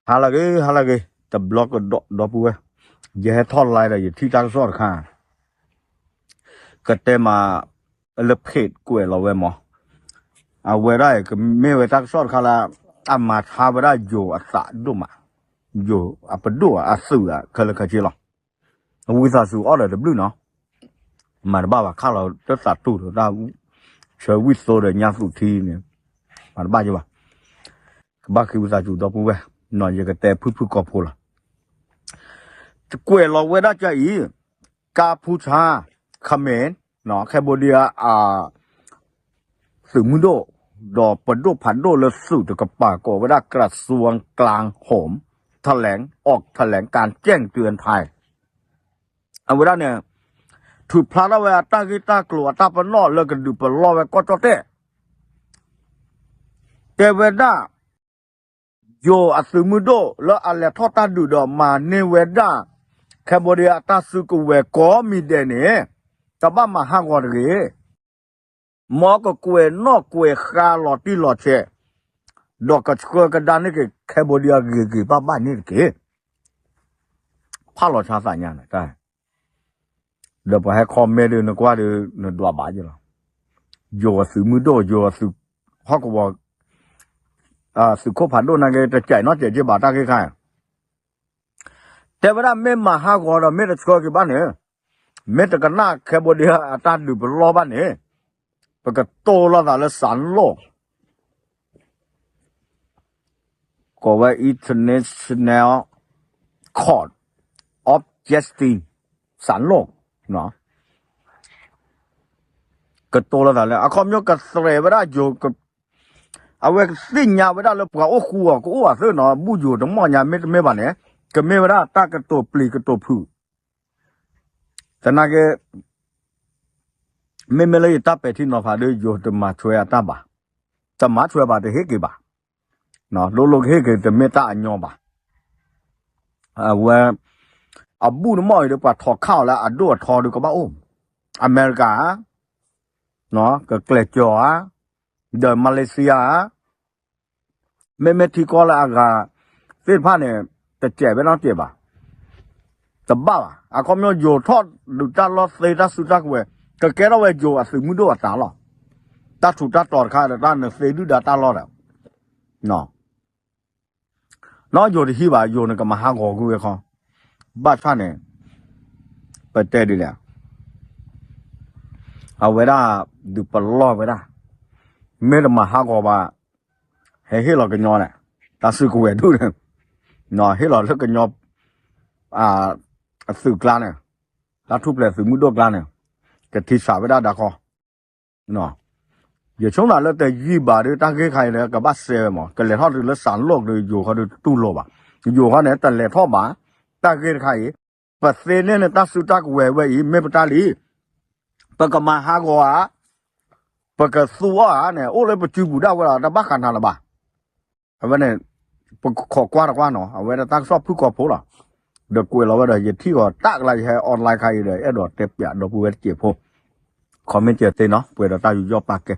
ဟါလၢအဂ့ၤ ဟါလၢအဂ့ၤ တဘျီကဒီး ဒီပုၢ်ဝဲၢ်, ယဟဲထီၣ် live ဒီး ယထံၣ်တၢ်ကစီၣ်တခါ ကတဲမး လၢ page ကွဲးလီၤဝဲမး, အဝဲဒၣ်အံၤ ကမ့ၢ်ဝဲတၢ်ကစီၣ်တခါလၢ အမၤဆါဝဲဒၣ်ယိၤအသးဒိၣ်မး, ယိၤအပဒိၣ်အသုးခဲလၢာ်ခဲဆ့လီၤ. ဝံသးစူၤအီၣ်ဒီးတဘျုးနီၤ, မၤတဘၣ်ဘၣ် ခးလီၤတၢ်သးတူၢ်ဒီးတၢ် ဆၢဝံၣ်သိဒီးညါသူးထံန့ၣ် မၤတဘၣ်က့ၤဘၣ်. ကဘၣ်ဃ့ဝံသးစူၤဒီပုၢ်ဝဲၢ်, ယကတဲဖုၣ်ဖုၣ်ကိာ်ဖိလီၤ. ကွဲးလီၤဝဲဒၣ်ကအံၤ ကါဖူဆါ ခမဲၣ် Cambodia အ သုးမုၢ်ဒိၣ် ဒီးပဒိၣ်ဖးဒိၣ်လၢသုးတကပၤ ကိးဝဲဒၣ် กระทรวงกลาโหม แถลง ออกแถลงการณ์แจ้งเตือนภัย အဝဲဒၣ်န့ၣ် ထုးဖျါထီၣ်ဝဲအတၢ်ဂ့ၢ်တၢ်ကျိၤအတၢ်ပနီၣ်လၢကဒုးပလီၢ်ဝဲကီၢ်ကၠီၣ်တဲၣ် တဲဝဲဒၣ် ယိၤအသုးမုၢ်ဒိၣ်လၢအလဲၤထီၣ်တၢ်ဒုးဒီးမၤန့ၢ်ဝဲဒၣ် Cambodia အတၢ်စုကဝဲၤကိးမံၤဒဲးန့ၣ် တဘၣ်မၤဟးဂီၤတဂ့ၤ. မ်ကကွဲးနီၣ်ကွဲးဃါလီၤတံၢ်လီၤဆဲး ဒီးကဆှၢကဒါန့ၢ်က့ၤ Cambodia ဂ့ၤဂ့ၤဘၣ်ဘၣ်န့ၣ်တက့ၢ်. ဖးလီၤဆါသးညါန့ၣ် ဒီးပှၤဟဲ comment ဒီး နကွၢ်ဒီး နဒွးဘၣ်ယလီၤ. ယိၤအသုးမုၢ်ဒိၣ် ယိၤအသုးဟီၣ်ကဝီၤ သုးခိၣ်ဖးဒိၣ်နာ်က့ တစဲးနီၣ်စဲးက့ဘၣ်တၢ်ဂ့ၢ်ခါ တဲဝဲဒၣ်မ့ၢ်မၤဟးဂီၤဒီးမ့ၢ်တဆှၢက့ၤဘၣ်န့ၣ်, မ့ၢ်တကနၣ် Cambodia အတၢ်ဒုးပလီၢ်ဘၣ်န့ၣ်, ပကတိၢ်လိာ်သးလၢ စးလိၣ် ကိးဝဲ International Court of Justice စးလိၣ် ကတိၢ်လိာ်သးလၢ အခီပညီကသရဲးဝဲဒၣ်ယိၤ အဝဲသ့ၣ်ညါဝဲဒၣ်လၢပှၤအိၣ်ဃူအီၤကအိၣ်အသ့နီၤ ဘူၣ်ယိၤတမီၢ်ညါ မ့တမ့ၢ်ဘၣ်န့ၣ် ကမ့ၢ်ဝဲဒၣ်တၢ်ကတိၤပျံၤကတိၤဖုး သနာ်က့ မ့မ့ၢ်လၢယတၢ်ပဲာ်ထံနီၤဖးဒီး ယိၤတမၤထွဲအတၢ်ဘၣ်, တမၤထွဲဘၣ်တဟ့ၣ်က့ၤဘၣ်, ဒိလိကဟ့ၣ်က့ၤတမ့ၢ်တၢ်အညီဘၣ်. အဝဲ အဘူၣ်တမီၢ်အံၤဒီး ပှၤထီၣ်ခးအီၤလၢအဒိၣ်အထီဒီးကဘၣ်အိၣ်, အမဲရကၤဧါ, ကကျဲးစၢးဧါ, ဒီးမၤလ့းစံယါဧါ မ့မ့ၢ်ထံကီၢ်လၢအဂၤသ့ၣ်တဖၣ်န့ၣ် တစဲးဘၣ်နီတစဲးဘၣ်, တဘၣ်ဘၣ်. အခီပညီယိၤထီၣ်ဒုးတၢ်လီၢ်သ့တၢ်စုတၢ်ကဝဲၤ ကကဲထီၣ်ဝဲယိၤအသုးမုၢ်ဒိၣ်အသးလီၤ. တၢ်ထူးတၢ်တီၤတခါဒီးတၢ်နသ့ဒုၣ်ဒါတၢ်လီၢ်ဒီး နီၢ်ယိၤတဟံးဘၣ် ယိၤန့ၣ်ကမၤဟးဂီၤကွံာ်ဝဲခီ, ဘၣ်ဆၣ်န့ၣ် ပတဲဒ်လဲၣ်, အဝဲဒၣ်ဒုးပလီၢ်ဝဲဒၣ်, မ့ၢ်တမၤဟးဂီၤဘၣ် ဟဲဟ့ၣ်လီၤကညီန့ၣ်, တၢ်စုကဝဲၤဒူၣ်န့ၣ်, ဟ့ၣ်လီၤလၢကညီ အသုးကျါန့ၣ်, တၢ်ထူၣ်ဖျဲးသုးမုၢ်ဒိၣ်ကျါန့ၣ်, ကထံဆးဝဲဒၣ်ဒၣ်ခီ ယဆိကမိၣ်လၢတယံာ်ဘၣ်ဒီး တၢ်ဂ့ၢ်ခါအံၤဒီး ကဘၣ်စဲဝဲမး ကလဲၤထီၣ်တုၤလၢစးလိၣ်ဒီး ယိၤခီဒီးတူၢ်လိာ်ဘၣ်, ယိၤခီန့ၣ် တလဲၤထီၣ်ဘၣ်, တၢ်ဂ့ၢ်တခါအံၤ, ပသ့န့ၢ်န့ၢ်တၢ်စုတၢ်ကဝဲၤဝဲအံၤ မ့ၢ်ပတၢ်လံ, ပကမၤဟးဂီၤဧါ, ပကသူအီၤဧါန့ၣ် အိၣ်လၢပစုပူၤဒၣ်ဝဲလီၤ တဘၣ်ဃးနၤလၢၤဘၣ်. အဝဲန့ၣ် ပခိးကွၢ်တကွၢ်နီၤ အဝဲဒၣ်တၢ်ကစီၣ်ဖုၣ်ကိာ်ဖိလီၤ. ဒီးကွဲးလီၤဝဲဒီး ယထံၣ်အီၤတၢ်ကလါ ယဟဲ online ခါအံၤဒီး အဲၣ်ဒိးတဲပၠးဒီပုၢ်ဝဲၢ်တစဲးဖိ, comment ကသ့နီၤ ပှဲၤဒီးတၢ်ယူးယီၣ်ပာ်ကဲ